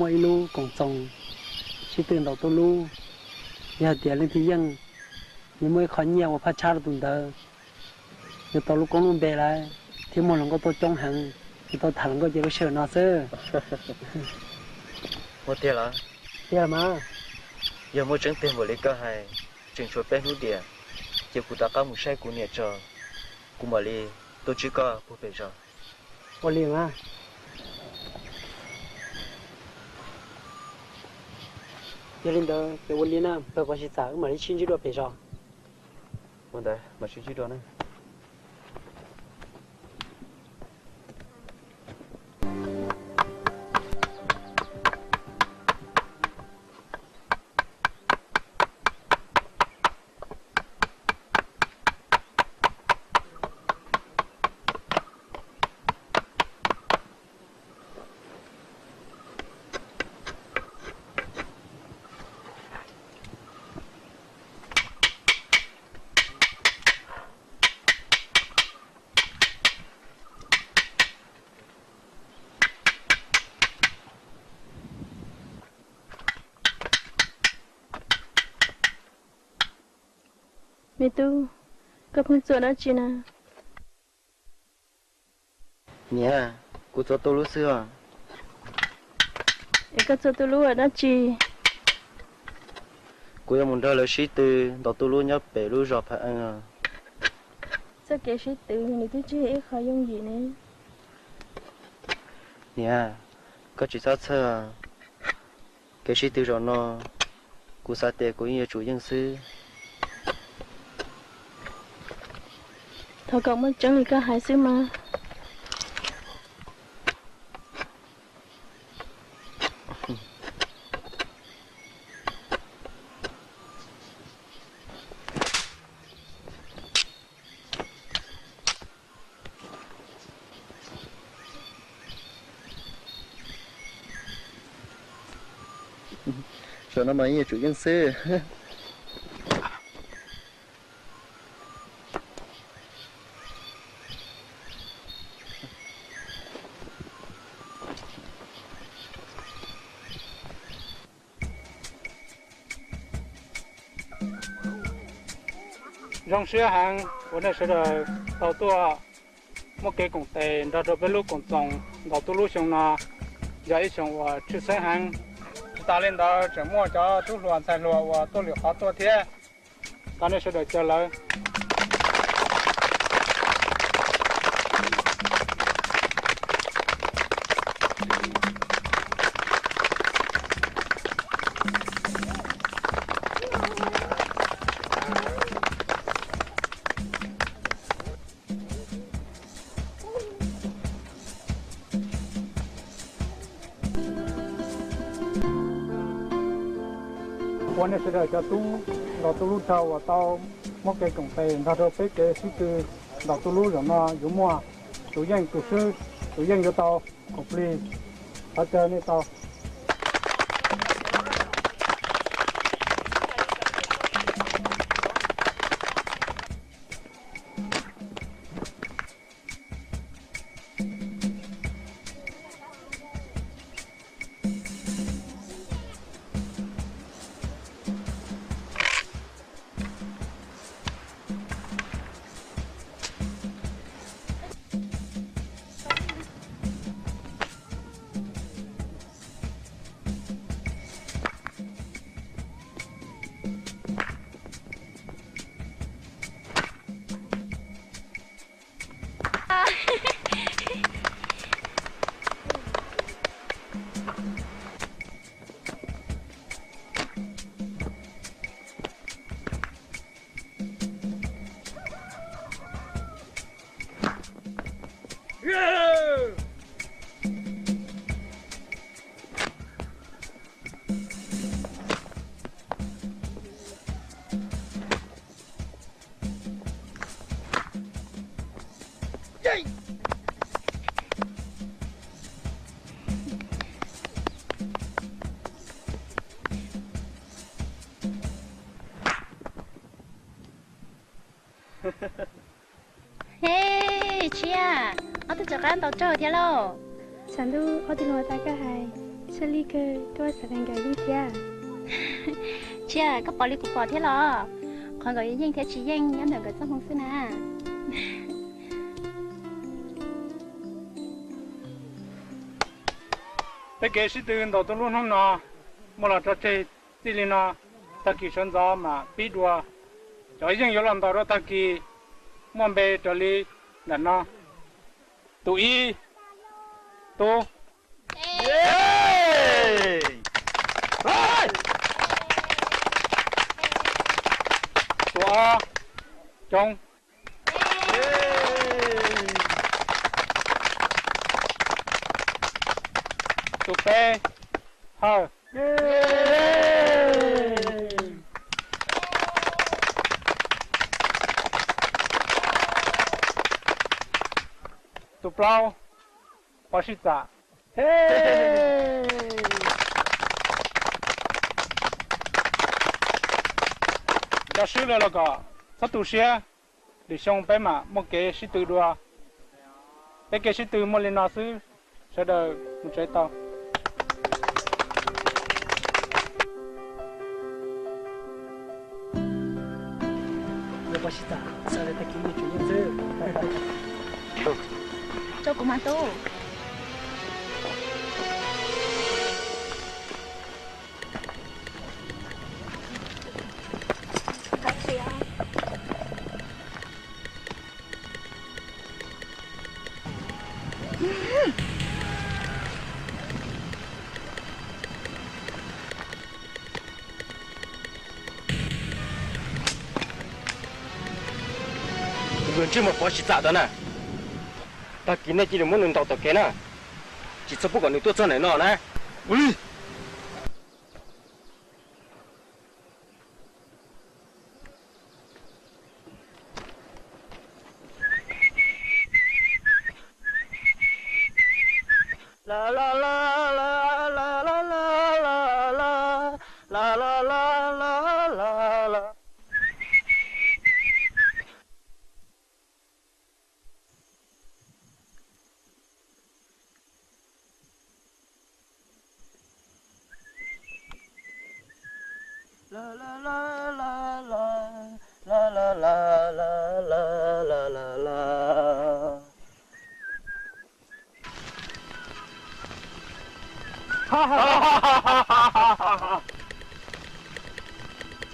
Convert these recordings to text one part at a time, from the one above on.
Muaj ib lub koom txoos sib tw ntaus tuj lub, yog tias leej twg yeej, yuav muaj ib qho nyiaj ua phaj tshab rau tus ntawd, yuav tau lub koob lub npe lawm, thiab muaj hluas nkauj tuaj coob heev, yuav tau tham hluas nkauj ces lub sij hawm no xwb. Muaj tiag los? Tiag los mas. Yog muaj tseeb tiag npaum li koj hais, tseem tshuav peb hnub diam, ces kuv rov qab mus saib kuv niam tso, kuv mam li tuaj ntsib koj puag pem zos. Ua li mas. Yog li ntawd ces ua li na, npawg Pov Tsis Txawm, wb mam li sib ntsib dua pem zos. Ua ntawd mam sib ntsib dua na. Me tub, koj pheej txuas dab tsi na? Niam, kuv txuas tuj lub xwb os. Es koj txuas tuj lub ua dab tsi? Kuv yuav mus nrog lawv sib tw ntaus tuj lub nyob pem lub zos Phav Eeb os. Txoj kev sib tw nws twb tsis yog ib qho yooj yim ne. Niam, koj tsis txhob txhawj. Kev sib tw zaum no, kuv xav tias kuv yeej yuav tsum yeej xwb. Thov kom muaj tseeb li koj hais xwb mas. Zaum no mas yeej yuav tsum yeej xwb. Zoo siab heev uas nej sawv daws tau tuaj muab kev koom tes nrog rau peb lub koom txoos ntaus tuj lub xyoo no, yog ib xyoo uas tshwj xeeb heev. Tsis tas li ntawd tseem muaj cov tub hluas ntxhais hluas uas tuaj lwm qhov tuaj thiab. Thov nej sawv daws caw lawv. Ua nej sawv daws cov tub los tuj lub rog uas tau muab kev koom tes nrog rau peb kev sib tw ntaus tuj lub zaum no yuav muaj tus yeej tus swb, tus yeej yuav tau khoom plig. Thov caw nej tau. He, Tshiab, ob tug rov qab ntaus raug thiab lauj. Tshav ntuj, ob tug hluas tas koj hais, Li kawg, koj xav tias nkawd yeej thiab? Tsis, koj pom li kuv pom thiab los? Qhov nkawd yeej thiab tsis yeej nyob ntawm nkawd txoj hmoo xwb na. Peb kev sib tw ntaus tuj lub hnub no muaj los tso tseg txij li no, tag kis sawv ntxov mam pib dua. Cov yeej yuav los ntaus rau tag kis muaj npe raws li ntawm no. Tus ib, Tub. Tus ob, Coob. Tus peb, Hawj. Tus plaub, Pov Sib Txam. Cov swb lawm los kom txhob tu siab, lwm xyoo peb mam muaj kev sib tw dua. Peb kev sib tw muaj li no xwb, sawv daws mus tsev tau. Tso kuv mas tub. Tus ntsej muag Pov Sib Txam ntawd na, tag kis nej cia li muab nws ntaus tom kev na, tsis txhob pub kom nws tuaj txog ntawm no na. Ua li.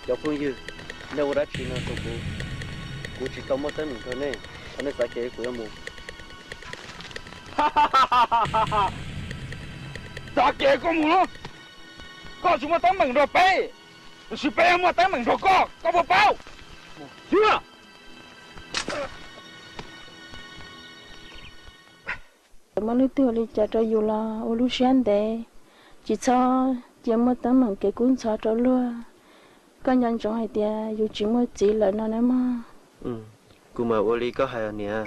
Cov phooj ywg, nej ua dab tsi no rau kuv? Kuv tsis tau muaj teeb meem rau nej, nej xav kev kuv yuav mus. Xav kev koj mus los, koj tsis muaj teeb meem nrog peb, tiam sis peb muaj teeb meem nrog koj, koj puas paub? Muaj leej twg ua li cas rau yus los ua lub siab ntev, tsis txhob cia muaj teeb meem kev kub ntxhov rau luag. Koj nco ntsoov hais tias yus tsis muaj txiv lawm no nawb mog. Kuv mam ua li koj hais niam.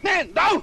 Nej ntawd!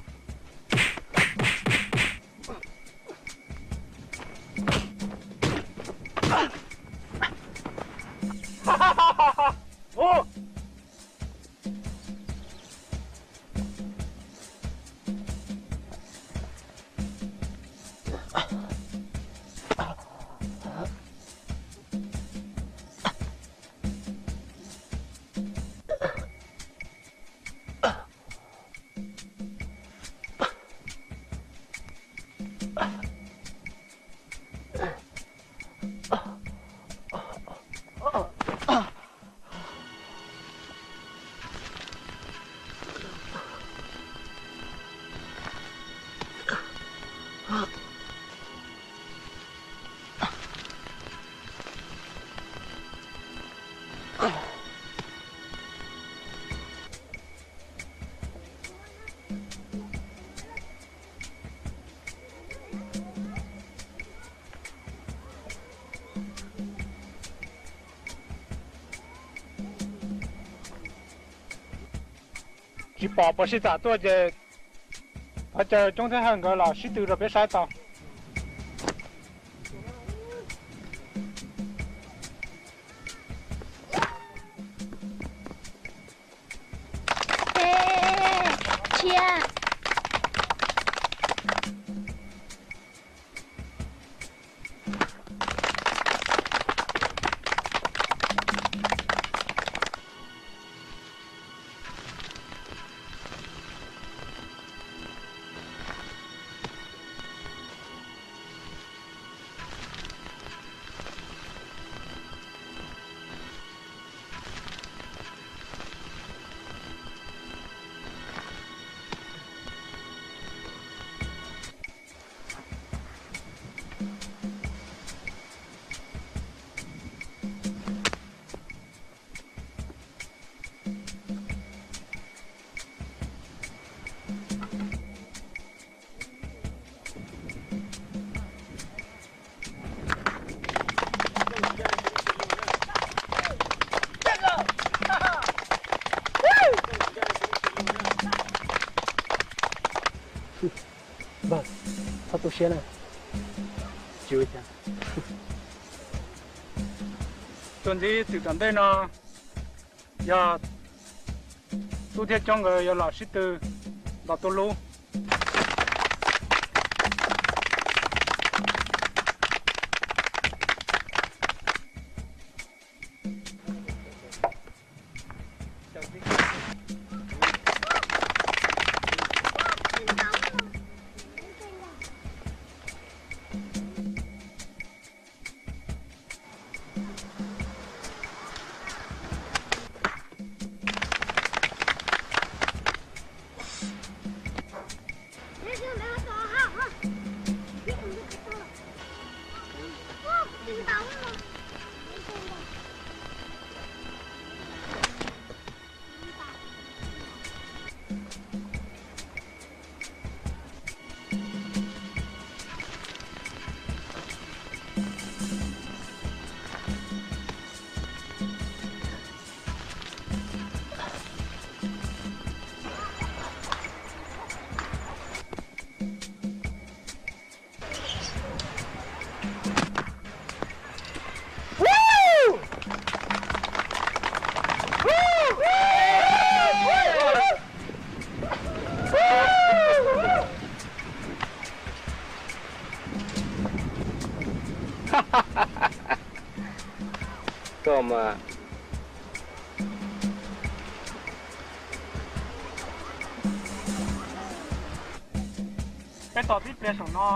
Tsis pom Pov Sib Xam tuaj ces thov caw Coob thiab Hawj nkawd los sib tw rau peb saib tau. Npawg, txhob tu siab na. Tsis ua cas. Tuaj ntxiv twm tom ntej no yog Tub thiab Coob nkawd yuav los sib tw ntaus tuj lub. Koj mas. Peb tos tib pliag saum no,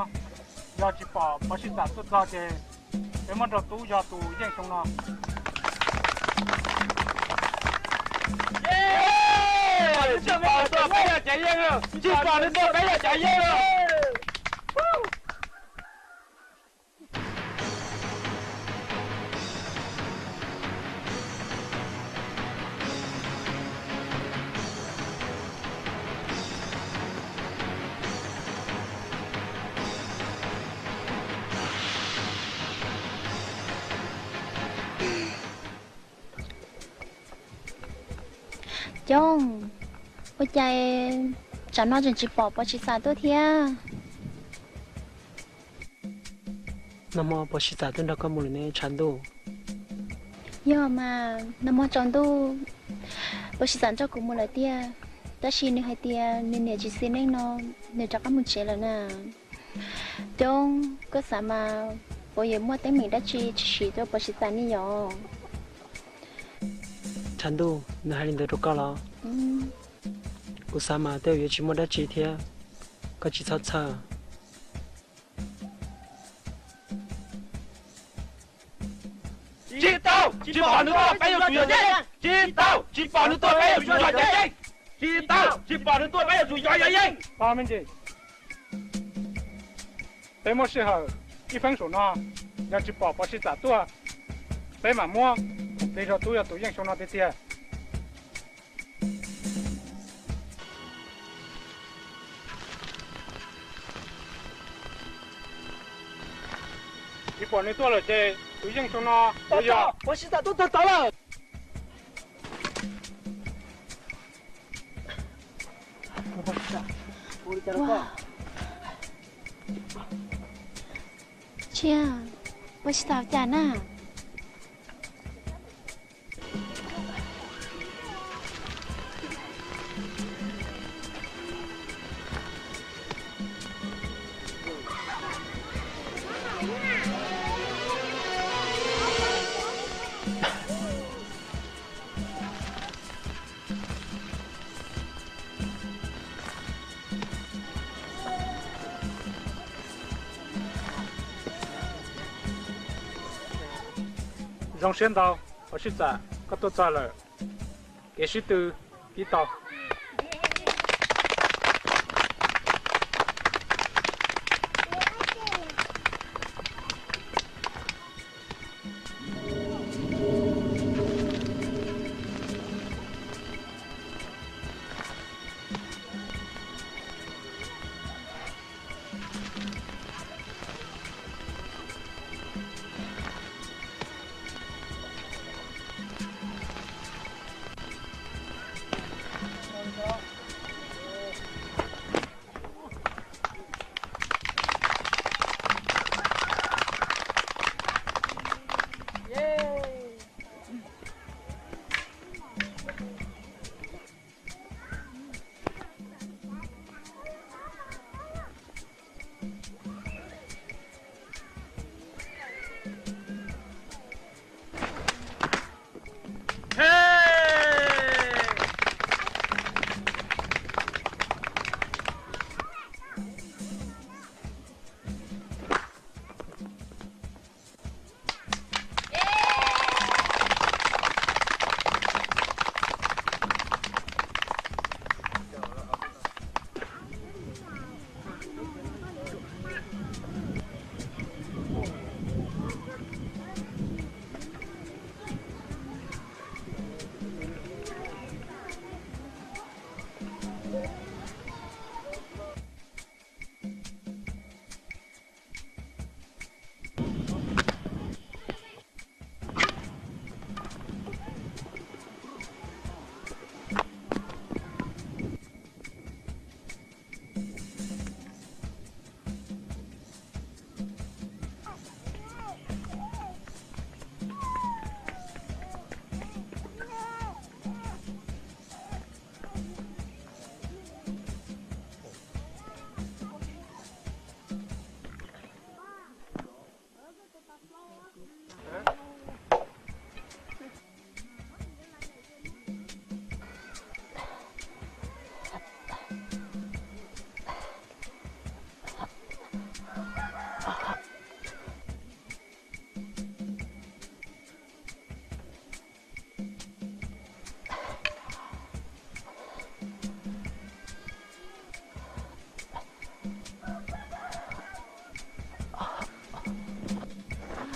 yog tsis pom Pov Sib Xam tuaj txog ces peb muab rau Tub yog tus yeej xyoo no. Tsis pom nws tuaj peb yog cov yeej, tsis pom nws tuaj peb yog cov yeej. Coob, ua cas tsam no tseem tsis pom Pov Sib Xam tuaj thiab? Nag hmo Pov Sib Xam tuaj nrog koj mus lawm ne tshav ntuj. Yog mas, nag hmo tsaus ntuj Pov Sib Xam nrog kuv mus lawm tiag, tab sis nws hais tias nws niam tsis xis neej no, nws rov qab mus tsev lawm na. Coob, koj xav mas, puas yuav muaj teeb meem dab tsi tshwm sim rau Pov Sib Xam ne yom? Tshav ntuj, nws hais li ntawd rau koj los? Kuv xav mas tej zaum yuav tsis muaj dab tsi thiab, koj tsis txhob txhawj. Tsis tau, tsis pom nws tuaj peb yuav tsum yog cov yeej. Tsis tau, tsis pom nws tuaj peb yuav tsum yog cov yeej. Tsis tau, tsis pom nws tuaj peb yuav tsum yog cov yeej. Peb muab sij hawm ib feeb saum no, yog tsis pom Pov Sib Xam tuaj, peb mam muab plis rau Tub yog tus yeej xyoo no tiag tiag. Tsis pom nws tuaj lawm ces tus yeej xyoo no yuav yog Pov Sib Xam tuaj txog tod lawm. Ua, Tsia, ua tsis tau cas na. Zoo siab ntau, Pov Sib Txam, koj tuaj txog lawm. Kev sib tw pib tau.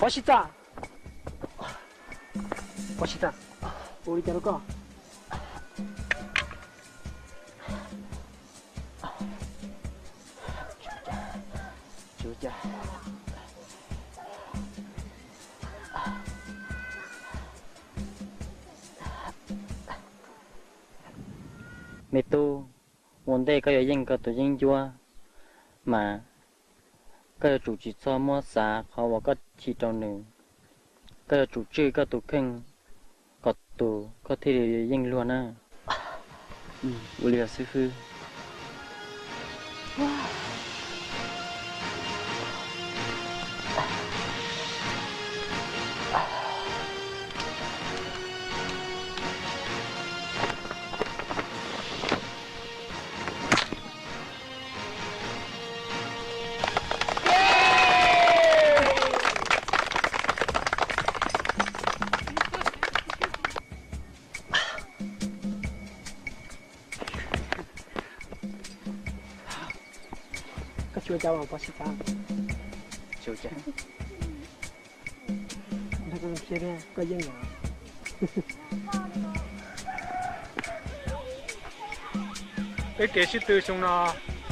Pov Sib Txam, Pov Sib Txam, ua li cas rau koj? Me tub, ua ntej koj yuav yeej koj tus yeeb ncuab mas koj yuav tsum tsis txhob muab xav qhov uas koj chim rau nws. Koj yuav tsum tswj koj tus kheej kom tus koj thiaj li yeej luag na. Ua li xwb xwb. Koj tsis ua cas os Pov Sib Txam? Tsis ua cas. Koj yeej os. Peb kev sib tw xyoo no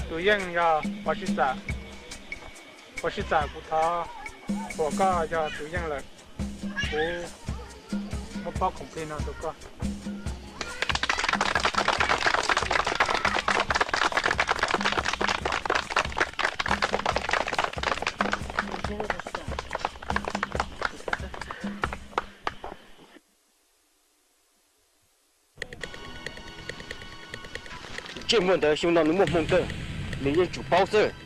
tus yeej yog Pov Sib Txam. Pov Sib Txam, kuv thov kom koj yog tus yeej lawm. Kuv muab pob khoom plig no rau koj. Ntsej muag ntawd xyoo no nws muaj hmoo kawg, nws yeej tsum paub xwb.